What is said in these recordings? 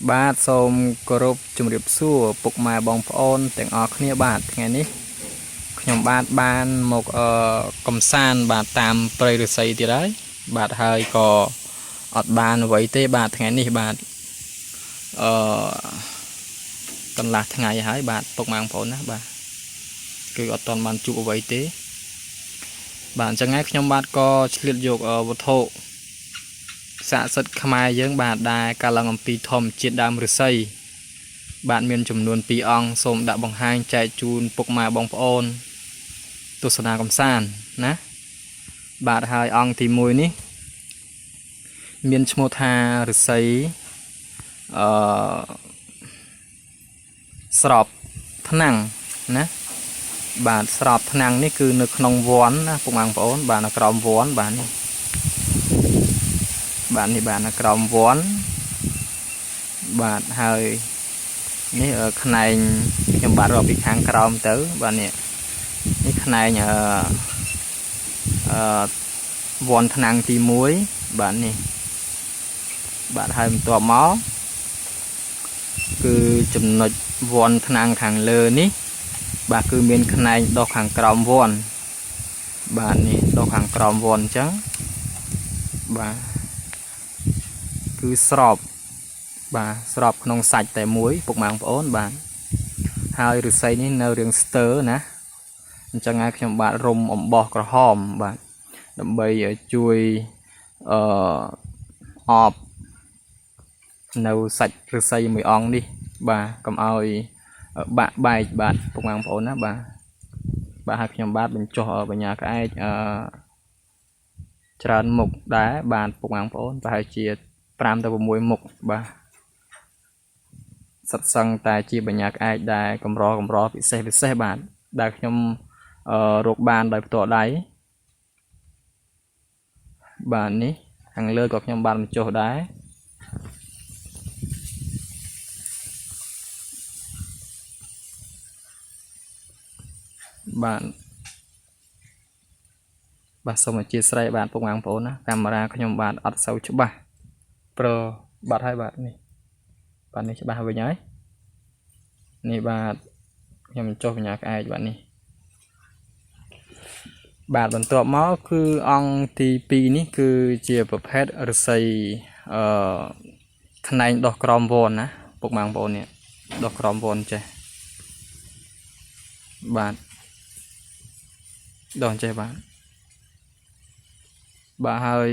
បាទសូមគោរពជម្រាបសួរពុកម៉ែបងប្អូនទាំងអស់គ្នាបាទថ្ងៃនេះខ្ញុំបាទបានមកកំសាន្តបាទតាមព្រៃឫស្សីទៀតហើយបាទហើយក៏អត់បានអ្វីទេបាទថ្ងៃនេះបាទអឺកន្លះថ្ងៃហើយបាទពុកម៉ែបងប្អូនណាបាទគឺអត់ទាន់បានជួបអ្វីទេបាទអញ្ចឹងហើយខ្ញុំបាទក៏ឆ្លៀតយកវត្ថុស័ក្តិសិទ្ធិខ្មែរយើងបាទដែលកាលឡើងអំពីធម្មជាតិដើមឫស្សីបាទមានចំនួន2អង្គសូមដាក់បង្ហាញចែកជូនពុកម៉ែបងប្អូនទស្សនាកំសាន្តណាបាទហើយអង្គទី1នេះមានឈ្មោះថាឫស្សីអឺស្របថ្នាំងណាបាទស្របថ្នាំងនេះគឺនៅក្នុងវ័នណាពុកម៉ែបងប្អូនបាទនៅក្រោមវ័នបាទនេះបាទនេះបាទនៅក្រោមវ័នបាទហើយនេះខ្នែងខ្ញុំបាទរាប់ពីខាងក្រោមទៅបាទនេះនេះខ្នែងអឺអឺវ័នថ្នាំងទី1បាទនេះបាទហើយបន្ទាប់មកគឺចំណុចវ័នថ្នាំងខាងលើនេះបាទគឺមានខ្នែងដុះខាងក្រោមវ័នបាទនេះដុះខាងក្រោមវ័នអញ្ចឹងបាទគឺស្របបាទស្របក្នុងសាច់តែមួយពុកម៉ែបងប្អូនបាទហើយឫស្សីនេះនៅរៀងស្ទើណាអញ្ចឹងហើយខ្ញុំបាទរុំអំបោះក្រហមបាទដើម្បីជួយអឺអបនៅសាច់ឫស្សីមួយអង្គនេះបាទកុំឲ្យបាក់បែកបាទពុកម៉ែបងប្អូនណាបាទបាទហើយខ្ញុំបាទបញ្ចុះបញ្ញាក្អែកអឺច្រើនមុខដែរបាទពុកម៉ែបងប្អូនប្រហែលជា5ទៅ6មុខបាទសិតសឹងតែជាបញ្ញាក្អែកដែលកម្រកម្រពិសេសពិសេសបាទដែលខ្ញុំអឺរកបានដោយផ្ទាល់ដៃបាទនេះខាងលើក៏ខ្ញុំបានបញ្ចុះដែរបាទបាទសូមអធិស្ឋានបាទពុកម៉ែបងប្អូនណាកាមេរ៉ាខ្ញុំបាទអត់សូវច្បាស់ប្របាត់ហើយបាទនេះបាទនេះច្បាស់វិញហើយនេះបាទខ្ញុំចុះបញ្ញាក្អែកបាទនេះបាទបន្ទាប់មកគឺអង្គទី2នេះគឺជាប្រភេទឫស្សីអឺខ្នែងដោះក្រមវ័នណាពុកម៉ែបងប្អូននេះដោះក្រមវ័នចេះបាទដោះចេះបាទបាទហើយ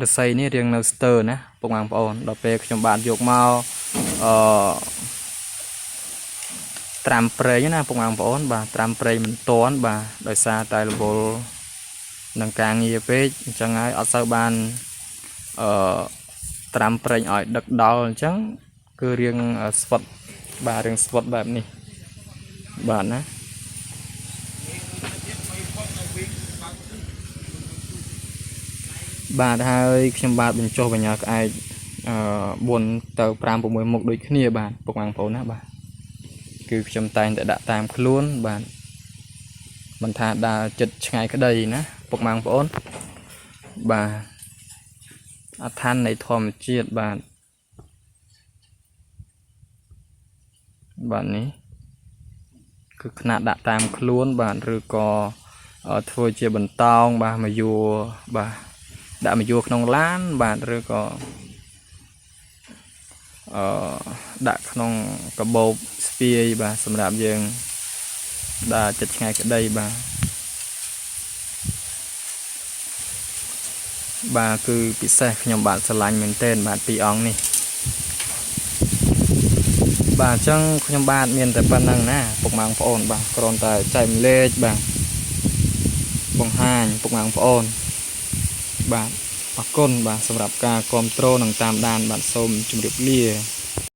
ឫស្សីនេះរៀងនៅស្ទើណាពុកម៉ែបងប្អូនដល់ពេលខ្ញុំបាទយកមកអឺត្រាំប្រេងណាពុកម៉ែបងប្អូនបាទត្រាំប្រេងមិនតាន់បាទដោយសារតែរវល់នឹងការងារពេកអញ្ចឹងហើយអត់សូវបានអឺត្រាំប្រេងឲ្យដឹកដល់អញ្ចឹងគឺរៀងស្វិតបាទរៀងស្វិតបែបនេះបាទណាបាទហើយខ្ញុំបាទបញ្ចុះបញ្ញាក្អែកអឺ4ទៅ5 6មុខដូចគ្នាបាទពុកម៉ែបងប្អូនណាបាទគឺខ្ញុំតែងតែដាក់តាមខ្លួនបាទមិនថាដើរចិត្តឆ្ងាយក្តីណាពុកម៉ែបងប្អូនបាទអដ្ឋាននៃធម្មជាតិបាទបាទនេះគឺខ្នាតដាក់តាមខ្លួនបាទឬក៏ធ្វើជាបន្តោងបាទមកយួរបាទដាក់មកយួរក្នុងឡានបាទឬក៏អឺដាក់ក្នុងកាបូបស្ពាយបាទសម្រាប់យើងដើរចិត្តឆ្ងាយក្តីបាទបាទគឺពិសេសខ្ញុំបាទស្រឡាញ់មែនទែនបាទពីរអង្គនេះបាទអញ្ចឹងខ្ញុំបាទមានតែប៉ុណ្្នឹងណាពុកម៉ែបងប្អូនបាទគ្រាន់តែចែកម្លែកបាទបង្ហាញពុកម៉ែបងប្អូនបាទអរគុណបាទសម្រាប់ការគ្រប់គ្រងនិងតាមដានបាទសូមជម្រាបលា។